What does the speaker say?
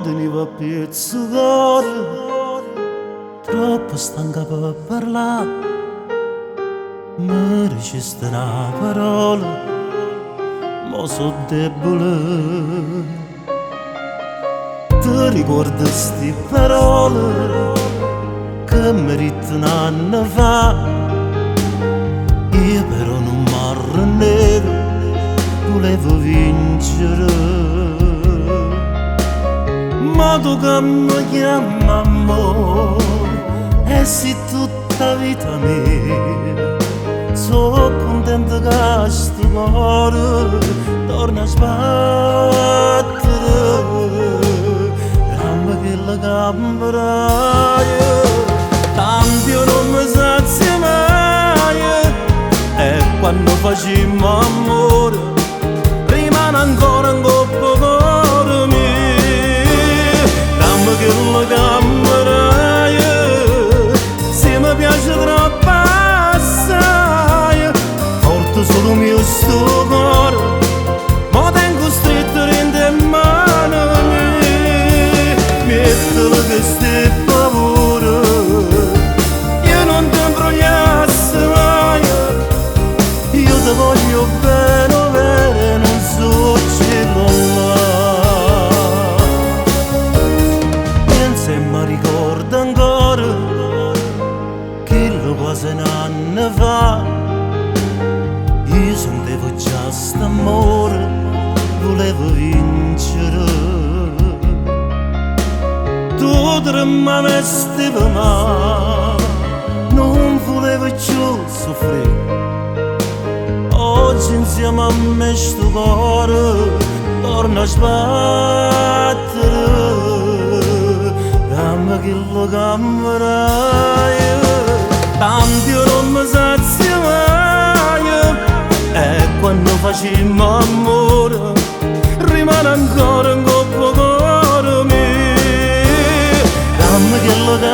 Tenive a piezz' 'o core, troppo stanca pe parlà. Me diciste 'na parola, mo so' debole. Te ricuorde 'sti parole che m'he ditto n'anno fa? Io però nun m'arrennevo, vulevo vincere. Mo tu che me chiamme ammore e si tutta 'a vita mia, so' contento che stu core torna a sbattere. Damme chello che me daje, tanto io nun me sazio maje. E quanno facimmo ammore, rimane ancora 'ncopp' 'o core mio. Damme chello che me daje, si me piace troppo assaje, forte solo mio stu core, mo tengo stretto dint' 'e mani mie. Miettele chesti paure, io nun te 'mbrugliasse maje. Io te voglio bene overo e nun so' chillo là. Pienza e m'arricordo ancora chillo quase n'anno fa. Io sentevo già st'ammore, volevo vincere. Tu tremmav e stive male, nun vulevo cchiù soffrì. Oggi insieme a me stu core torna a sbattere. Damme chello che me daje, tanto io nun me sazio maje. E quanno facimmo ammore, rimane ancora 'ncopp' 'o core mio. Damme chello che